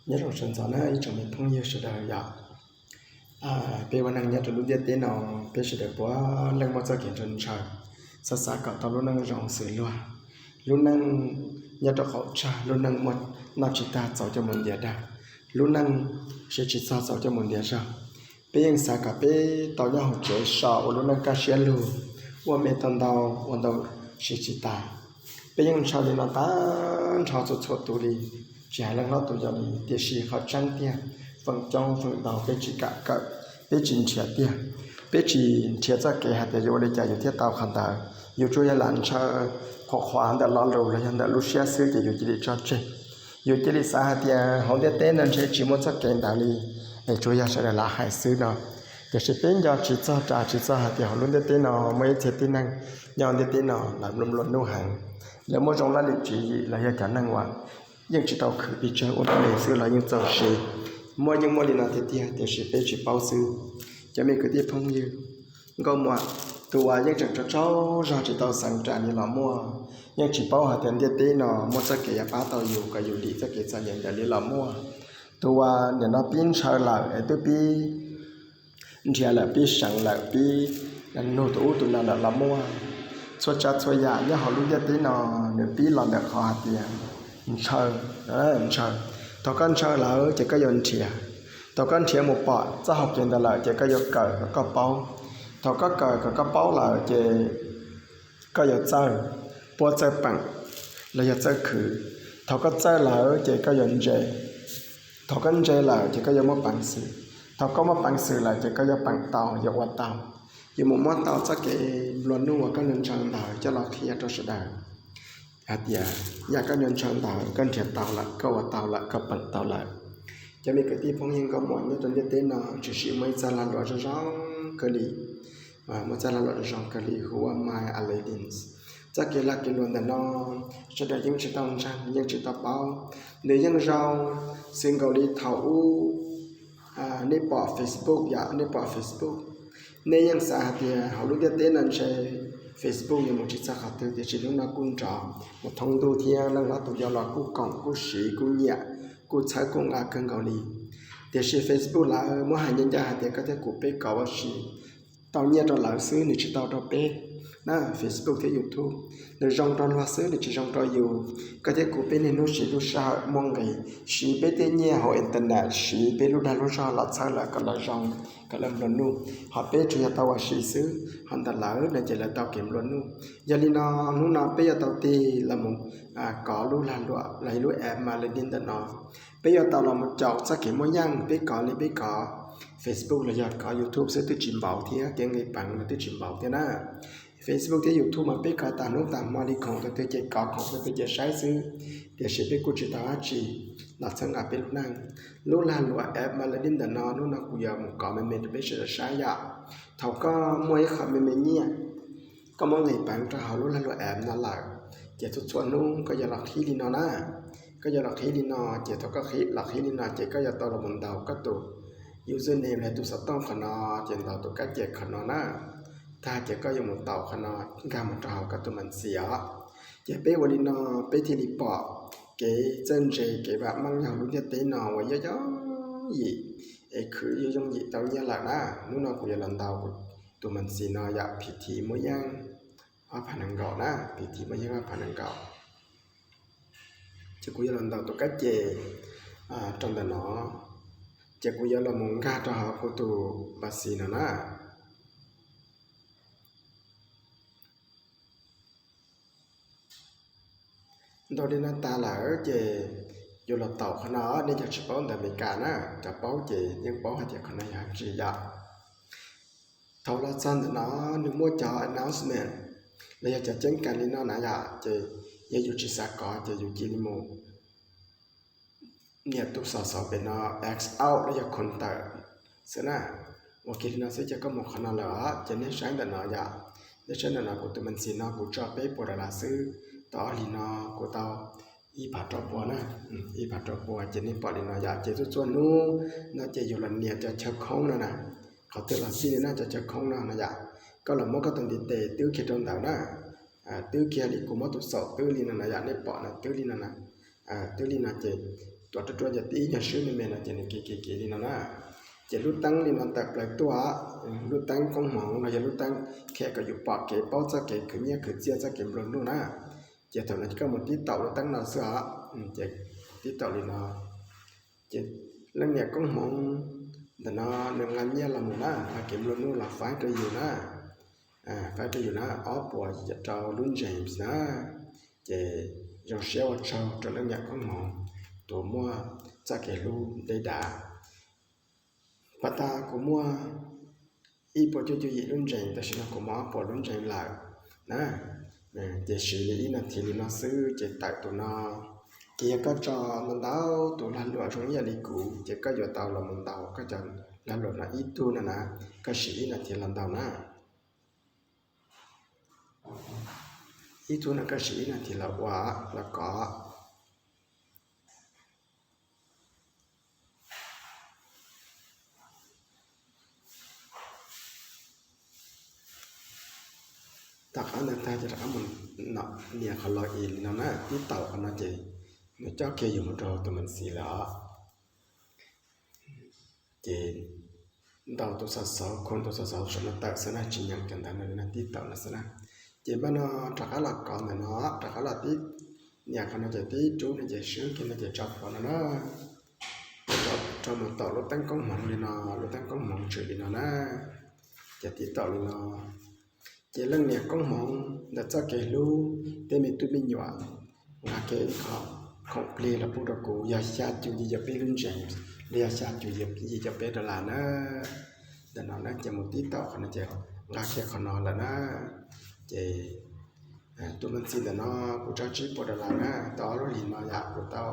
Nyob zoo sawv ntxov na ib tsoom me phooj ywg sawv daws yom. Peb ua neej nyob rau lub ntiaj teb no, peb sawv daws puav leej muaj txoj kev ntshaw ntshaw, xav xav kom tau lub neej zoo xws luag. Lub neej nyob rau qaum tsag, lub neej muaj noj tsis tag txaus coj mus ntiav dag, lub neej siv tsis txog txaus coj mus ntiav zog. Peb yeej xav kom peb tau nyob hauv tsev so ua lub neej kaj siab lug, ua me tau ntau, ua ntau siv tsis tas. Peb yeej ntshaw li no tag nrho txhua txhua tus li, tsis hais leej hlob tus yau li, tiam sis qhov tseeb tiag, feem coob feem ntau peb tsis kam kawm, peb tsis nrhiav tiag. Peb tsis nrhiav txoj kev hais tias yuav ua li cas yus thiaj tau qhov ntawd, yus tsuas yog lam ntshaw qhuav qhuav ntawm lo lus los yog ntawm lub siab xwb ces yus cia li tso tseg. Yus cia li xav hais tias hauv ntiaj teb no ntshe tsis muaj txoj kev ntawd li, es tsuas yog sawv daws lam hais xwb no. Tiam sis peb nco tsis txog, ras tsis txog hais tias hauv lub ntiaj teb no muaj ib txhia tib neeg nyob ntiaj teb no lawv nplua nplua nuj heev. Lawv muaj zoo laj lim tswv yim, lawv yog cov neeg uas yeej tsis tau khwv pes tsawg, ua me xwb los yeej txaus siv. Muaj yeej muaj li no tiag tiag, tiam sis peb tsis paub xwb. Cov me kwv tij phooj ywg, nkauj muam, tus uas yeej tseem tsaug tsaug zog tsis tau xeev ras li los muaj, yeej tsis paub hais tias ntiaj teb no muaj txoj kev yuav pab tau yus kom yus dim txoj kev txom nyem ntawd li los muaj. Tus uas nim no pib ntshaw lawm es twb pib nrhiav lawm, pib seev lawm, pib nug tus ub tus no lawm los muaj. Txhua tsav txhua yam nyob hauv lub ntiaj teb no, nws pib los ntawm qhov hais tias ntshaw, ntshaw. Thaum koj ntshaw lawm ces koj yuav nrhiav, thaum koj nrhiav mus pom txoj hau kev ntawd lawm ces koj yuav kawm kom koj paub. Thaum koj kawm kom koj paub lawm ces koj yuav txawj, puab txawj peem los yog txawj khwv. Thaum koj txawj lawm ces koj yuav ntse, thaum koj ntse lawm ces koj yuav muaj peev xwm, thaum koj muaj peev xwm lawm ces koj yuav peem tau, yuav ua tau. Yuav mus muab tau txoj kev nplua nuj uas koj ntshaw ntawd coj los qhia rau sawv daws hais tias yam koj ntshaw ntawd koj nrhiav tau lawm, koj ua tau lawm, koj peem tau lawm. Cov me kwv tij phooj ywg nkauj muam nyob rau ntiaj teb no, tshwm sim muaj ib txoj lag luam zoo zoo kawg li, muaj txoj lag luam zoo zoo kawg li hu ua My Aladdin. Txoj kev lag kev luam ntawm no sawv daws yeej tsis tau ntseeg, yeej tsis tau paub. Nws yeej zoo xws nkaus li thaum ub nej pom Facebook yom, nej pom Facebook, nej yeej xav hais tias hauv lub ntiaj teb no ntshe Facebook yuav mus tsis txog qhov twg, tiam sis hnub no kuj nrov mus thoob ntuj thiab leej hlob tus yau los kuj koom kuj siv kuj nyiam, kuj txhawb kuj nqa kawg nkaus li. Tiam sis Facebook lawv muab hais ncaj ncaj hais tias koj thiab kuv peb kov ua si tau nyiaj rau lawv xwb, nws tsis tau rau peb na. Facebook thiab YouTube nws zoo rau luag xwb, nws tsis zoo rau yus. Koj thiab kuv peb niaj hnub siv lub sij hawm muaj nqis, siv peb tej nyiaj hauv internet, siv peb lub dag lub zog los txhawb lawv kom lawv zoo, kom lawv nplua nuj, ho peb tsuas yog tau ua si xwb, ho ntawm lawv no ces lawv tau kev nplua nuj. Yog li no, hnub no peb yuav tau tig los mus kov lub lag luam los lub app Aladdin ntawm no. Peb yuav tau los mus caum txoj kev muaj yeej, peb kov li peb kov Facebook los yog kov YouTube xwb twb tsis npaum thiab, kev nqis peev los twb tsis npaum thiab na. Facebook thiab YouTube mas peb kov tas hnub tas hmo li, khoom tau twg ces kov, khoom tau twg ces saib xwb, tiam sis peb kuj tsis tau dab tsi los txhawb nqa peb lub neej. Lub lag luam app Aladdin ntawm no, hnub no kuv yuav mus kov me me rau peb sawv daws saib yom. Thaum koj muaj ib qho me me nyiaj, koj muab nqis peev rau hauv lub lag luam app no lawm, ces txhua txhua hnub koj yuav los qhib li no na. Koj yuav los qhib li no, ces thaum koj los qhib li no ces koj yuav tau los mus ntaus koj tus username los tus xov tooj qhov no, ces ntaus tus kab ces qhov no na. Tag ces koj yuav mus ntaus qhov no nkag mus rau hauv koj tus mas ntxiv os. Ces peb ua li no, peb thiaj li pom kev txawj ntse kev vam meej nyob hauv lub ntiaj teb no uas yooj yooj yim, es khwv yooj yooj yim tau nyiaj lawm na. Hnub no kuv yuav los ntaus tus mas ntxiv no yom, phim thim muaj yeej ob phav nees nkaum na, phim thim muaj yeej ob phav nees nkaum. Ces kuv yuav los ntaus tus kab ces rau ntawm no, ces kuv yuav los mus nkag rau hauv kuv tus mas ntxiv no na. Ntaus li no tas lawm ces yuav los taus qhov no, nej cov tsis paub ntawv Amelikas na, cov paub ces yeej paub hais tias qhov no yog dab tsi yom. Thaum los txog ntawm no nws muaj cov announcement los yog cov ceeb kas li no na yom, ces yog yus tsis xav kov ces yus cia li mus nias tus xov xov pem no, X out los yog khon tawm xwb na. Ua kiag li no xwb ces koj mus qhov no lawm os, ces nej saib ntawm no yom. Nej saib ntawm no kuv tus mas ntxiv no kuv tso peb puas dollar xwb, tau ob hlis no kuv tau ib phav rau pua na, ib phav rau pua ces nej pom li no yom. Ces txhua txhua hnub no ces yus los nias cov chaw khoob no na, qhov twg los xij li na, cov chaw khoob no no yom. Koj los muab koj tus ntiv tes twb kiag rau ntawd na, twb kiag li kuv muab tus xaum twb li no na yom, nej pom no twb li no na. Twb li no ces tuav rua rua ces tib nyuag swb me me no ces nws kev kev kev li no na. Ces lub teeb li no tawm plaws tuaj, lub teeb koob hmoov los yog lub teeb qhia kom yus pom kev paub txoj kev khwv nyiaj khwv txiaj txoj kev nplua nuj na. Ces thaum no ces koj mus tib taum lub teeb no xwb os, ces tib taum li no. Ces leej niam koob hmoov ntawm no nws nqa nyiaj los mus na, nqa kev nplua nuj los faib rau yus na, faib rau yus na, ob puas rau lub James na. Ces zoo siab ua tsaug rau leej niam koob hmoov tus muaj txoj kev hlub deb dav. Pas tas kuv muaj ib puas cuaj cuaj yim lub James, tam sim no kuv muaj ob puas lub James lawm na. Ces siv li ib nas this li no xwb ces tawm tus no. Ces yog koj tso ntau ntau tus lag luam zoo ib yam li kuv ces koj yuav tau los mus ntaus koj cov lag luam no ib tug no na, koj siv ib nas this los ntaus na. Ib tug no koj siv ib nas this los ua, los kov. Tom qab ntawd tag ces rov qab mus nias qhov log in li no na, tib taum qhov no ces nws coj kiag yus mus rau tus me ntsis lawm os. Ces ntaus tus xov xov, khum tus xov xov saum no tawm xwb na, tsis nyeem cov ntawv no li na, tib taum no xwb na. Ces npaj no rov qab los kov ntawm no, rov qab los tib nias qhov no ces tib rub no ces swb kiag no ces tso plhuav no na. Rau mus taum lub teeb koob hmoov li no, lub teeb koob hmoov tshwm li no na. Ces tib taum li no. Ces leej niam koob hmoov ntawm txoj kev hlub tej me tub me nyuam nqa kiag ib qho khoom plig los pub rau kuv yog xya cum yim caum peb lub James, los yog xya cum yim caum peb dollar na. Ntawm no na ces mus tib taum qhov no ces nqa kiag qhov no lawm na. Ces tus me ntsis ntawm no kuv tso tsib puas dollar na, tau ob lub hlis no yom, kuv tau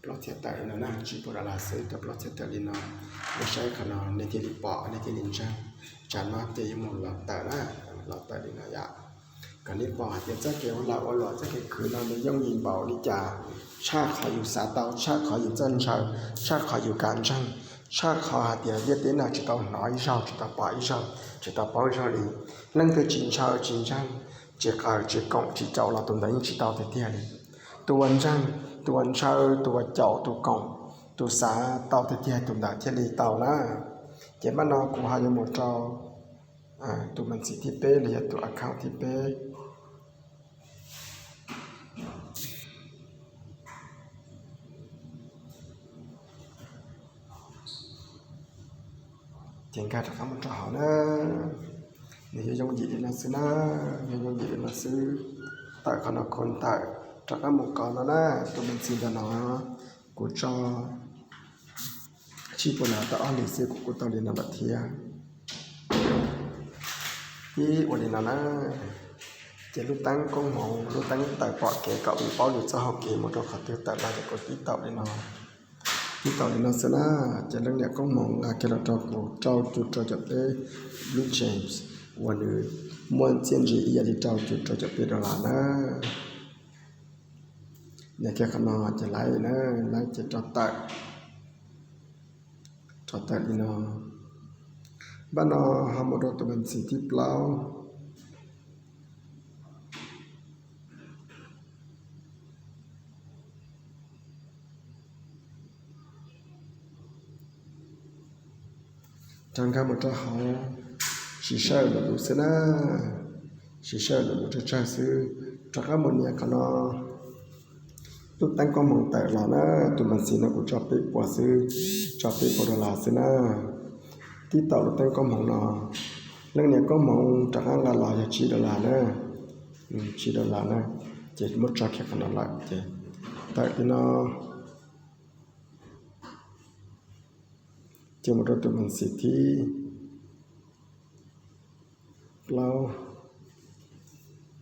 plaub txhiab tawm li no na, tsib puas dollar xwb tau plaub txhiab tawm li no. Nej saib qhov no nej thiaj li pom nej thiaj li ntseeg. Tsam no ces yuav mus los tawm na, los tawm li no yom. Kom nej pom hais tias txoj kev ua lag ua luam txoj kev khwv no nws yooj yim npaum li cas, tshaj qhov yus xav tau, tshaj qhov yus txawj ntshaw, tshaj qhov yus kam ntseeg, tshaj qhov hais tias ntiaj teb no tsis tau hnov ib zaug, tsis tau pom ib zaug, tsis tau paub ib zaug li. Leej twg tsis ntshaw tsis ntseeg, tsis qaws tsis koom tsis caum los tus ntawd yeej tsis tau tiag tiag li. Tus uas ntseeg, tus uas ntshaw, tus uas caum, tus koom, tus xav tau tiag tiag tus ntawd thiaj li tau na. Ces npaj no kuv ho yuav mus rau tus me ntsis thib peb los yog tus account thib peb. Ces nkag rov qab mus rau hauv na. Nws yuav yooj yim li no xwb na, yuav yooj yim li no xwb. Tawm qhov no khum tawm rov qab mus kov no na, tus me ntsis ntawm no kuv tso tsib puas dollar tau ob hlis xwb kuv kuj tau li no lawm thiab. Ib ua li no na, ces lub teeb koob hmoov, lub teeb tawm pom kev kom kuv paub lwm txoj hau kev mus rau qhov twg tawm los ces kuv tib taum li no. Tib taum li no xwb na, ces leej niam koob hmoov nqa kiag los rau kuv rau cum rau caum peb lub James uas nws muaj txiaj ntsig ib yam li rau cum rau caum peb dollar na. Nias kiag qhov no ces laib na, laib ces rov tawm, rov tawm li no. Npaj no ho mus rau tus me ntsis thib plaub. Rov nkag mus rau hauv, siv sij hawm lwm lub xwb na, siv sij hawm lwm lub tsawg tsawg xwb. Rov qab mus nias qhov no, lub teeb koob hmoov tawm los na, tus me ntsis no kuv tso peb puas xwb, tso peb puas dollar xwb na. Tib taum lub teeb koob hmoov no, leej niam koob hmoov rov qab nqa los yog tsib dollar na, tsib dollar na, ces muab tso kiag qhov no lawm ces tawm li no. Ces mus rau tus me ntsis thib plaub,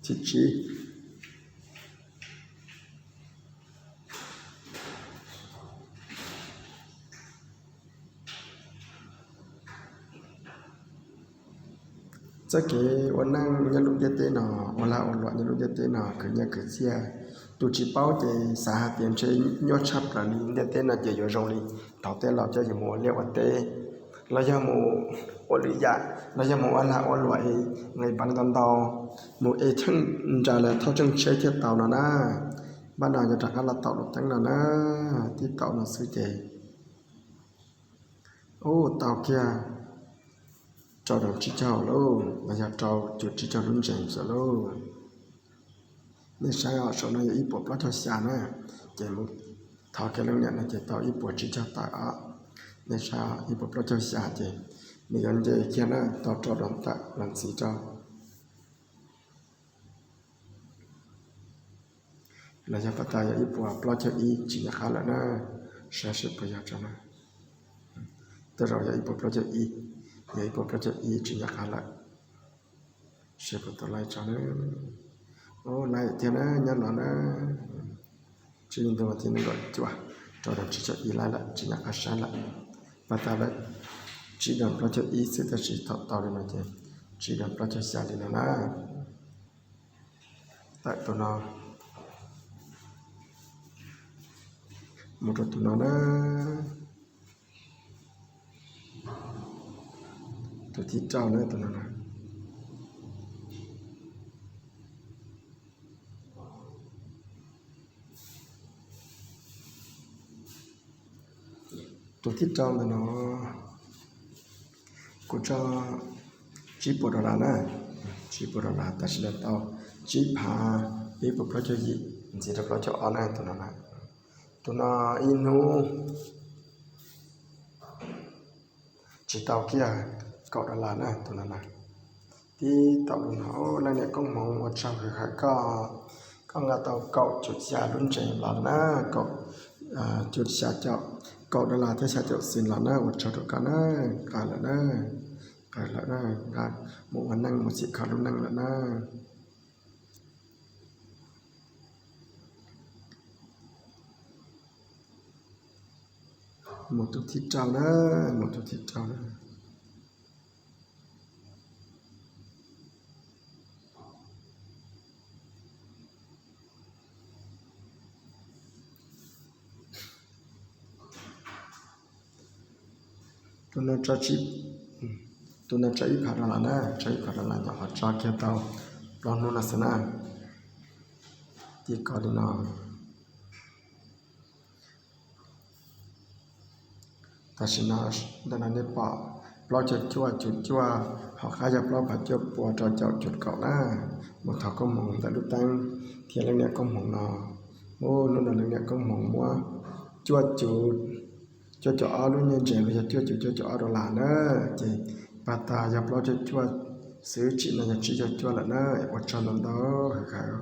thib tsib. Txoj kev ua neej nyob lub ntiaj teb no, ua lag ua luam nyob lub ntiaj teb no, khwv nyiaj khwv txiaj, tus tsis paub ces xav hais tias ntshe nyuaj tshaj plaws li, ntiaj teb no ces yuav zoo li thaum tej laus coj yus mus ua liaj ua teb, los yog mus ua lwm yam, los yog mus ua lag ua luam es nqis pas ntau ntau, mus es tsheej nra lawv thauj tsheej tsheb thiaj tau no na. Npaj no yuav rov qab los taum lub teeb no na, tib taum no xwb ces, ub, tau kiag rau dob tsib caug lauj, los yog rau cum tsib caug lub ntsees xwb lauj. Nej saib os, saum no yog ib puas plaub caug xya na, ces mus thov kiag leej niam no ces tau ib puas tsib caug tawm os. Nej saib, ib puas plaub caug xya ces nws yuav nce kiag na, tau rau dob tawm los ntxiv rau. Los yog pas tas yog ib puas plaub caug ib tsis nco qab lawm na, saib seb puas yog tso na. Tej zaum yog ib puas plaub caug ib, yog ib puas plaub caug ib tsis nco qab lawm, seb puas tau laib tso na. Ub, laib tiag na, nyob no na. Tsib ntu thiab nees nkaum cuaj, rau dob tsib caug ib laib lawm, tsis nco qab saib lawm. Pas tas lawm tsib dob plaub caug ib xwb, tab sis thaum tau li no ces tsib dob plaub caug xya li no na. Tawm tus no mus rau tus no na, tus thib rau na, tus no na. Tus thib rau ntawm no kuv tso tsib puas dollar na, tsib puas dollar, tam sim no tau tsib phav ib puas plaub caug yim, ntxiv rau plaub caug ob na, tus no na. Tus no ib hnub tsis tau kiag kaum dollar na, tus no na. Tib taum li no, leej niam koob hmoov, ua tsaug hwm hawm koj, koj nqa tau kaum cuv xya lub ntsees los na, kaum cuv xya caum, kaum dollar thiab xya caum xees los na, ua tsaug rau koj na, nqa lawm na, nqa lawm na, nqa mus ua neej mus txhim kho lub neej lawm na. Mus tus thib rau na, mus tus thib rau na. Tus no tso ib phav dollar na, tso ib phav dollar nyuam qhuav tso kiag tau plaub hnub no xwb na. Tib koj li no. Tam sim no ntawm no nej pom plaub caug cuaj cuv cuaj, hauv qab yog plaub phav cuaj pua rau caum cuv kaum na. Mus thov koob hmoov ntawm lub teeb thiab leej niam koob hmoov no. Ub, hnub no leej niam koob hmoov muab cuaj cuv, cuaj caum ob lub nyiaj ntsees los yog cuaj cuv cuaj caum ob dollar na. Ces pas tas yog plaub caug cuaj xwb, tsim no yog tsib caug cuaj lawm na. Ua tsaug ntau ntau hwm hawm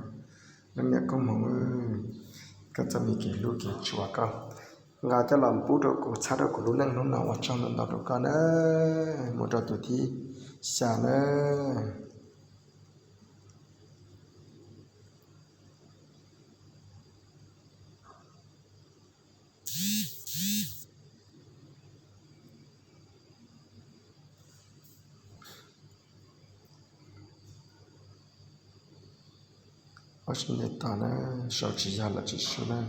leej niam koob hmoov. Koj txoj me kev hlub kev tshua koj nqa coj los pub rau kuv, txhawb rau kuv lub neej hnub no, ua tsaug ntau ntau rau koj na. Mus rau tus thib xya na. Ua si ntev tos na, sau tsis yog lawm tsis sub na.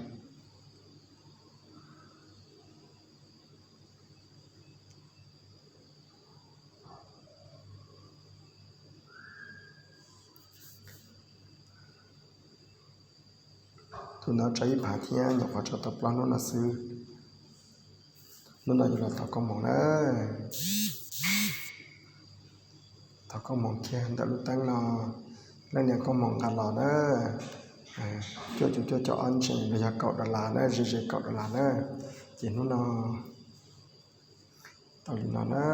Tus no tso ib phav thiab nyuam qhuav tso tau plaub hnub no xwb. Hnub no yuav los thov koob hmoov na. Thov koob hmoov kiag ntawm lub teeb no. Leej niam koob hmoov nqa los na, cuaj cuv cuaj caum ob ntsees los yog kaum dollar na, ze ze kaum dollar na. Ces hnub no tau li no na.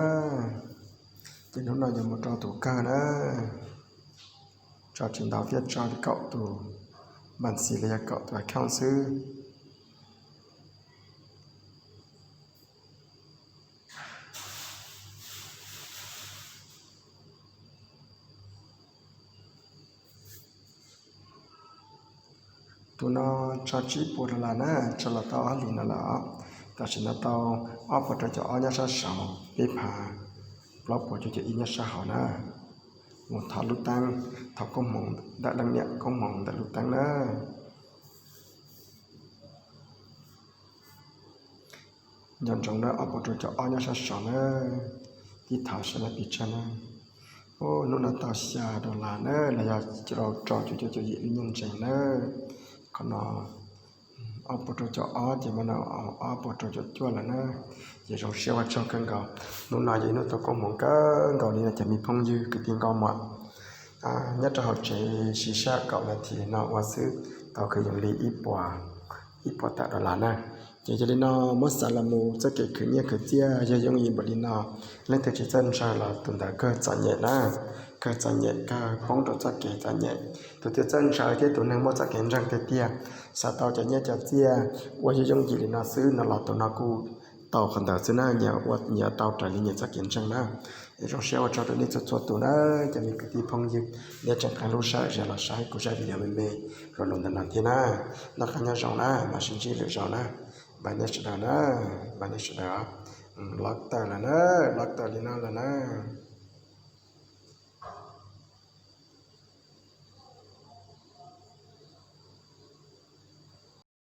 Ces hnub no yuav mus rau tus kawg na. Tso tsis ntau thiab, tso kaum tus npas ntxiv los yog kaum tus account xwb. Tus no tso tsib puas dollar na, tso los tau ob hlis no lawm os. Tam sim no tau ob puas rau caum ob nyob sab saud, peb phav plaub puas cuaj caum ib nyob sab hauv na. Mus thov lub teeb, thov koob hmoov ntawm leej niam koob hmoov ntawm lub teeb na. Nco ntsoov na, ob puas rau caum ob nyob sab saud na. Tib thov sawv daws pes tsawg na. Ub, hnub no tau xya dollar na, los yog rau rau cuv cuaj caum yim lub nyiaj ntsees na. Qhov no Ob puas rau caum ob ces mas no ob puas rau caum cuaj lawm na. Ces zoo siab ua tsaug kawg nkaus. Hnub no yog ib hnub tau koob hmoov kawg nkaus li no cov me phooj ywg kwv tij nkauj muam. Nyob rau hauv tsev siv sij hawm kaum nas this li no ua xwb tau khwv yoov li ib puas tawm dollar na. Ces yog li no muab xav los mus txoj kev khwv nyiaj khwv txiaj yog yooj yim npaum li no. Leej twg tsis txawj ntshaw los tus ntawd kawg txom nyem na, kawg txom nyem kawg poob rau txoj kev txom nyem. Tus twg txawj ntshaw thiab tus neeg muaj txoj kev ntseeg tiag tiag, xav tau cov nyiaj cov txiaj ua yooj yooj yim li no xwb no los tus no kuj tau qhov ntawd xwb na, nyias tau raws li nyias txoj kev ntseeg na. Zoo siab ua tsaug rau nej txhua txhua tus na, cov me kwv tij phooj ywg, nej tseem qee lub sij hawm los saib kuv zaj video me me hluas lus ntawm no thiab na. Noj qab nyob zoo na, mam sib ntsib lwm zaus na. Npaj nej sawv daws na, npaj nej sawv daws. Lob tawm lawm na, lob tawm li no lawm na.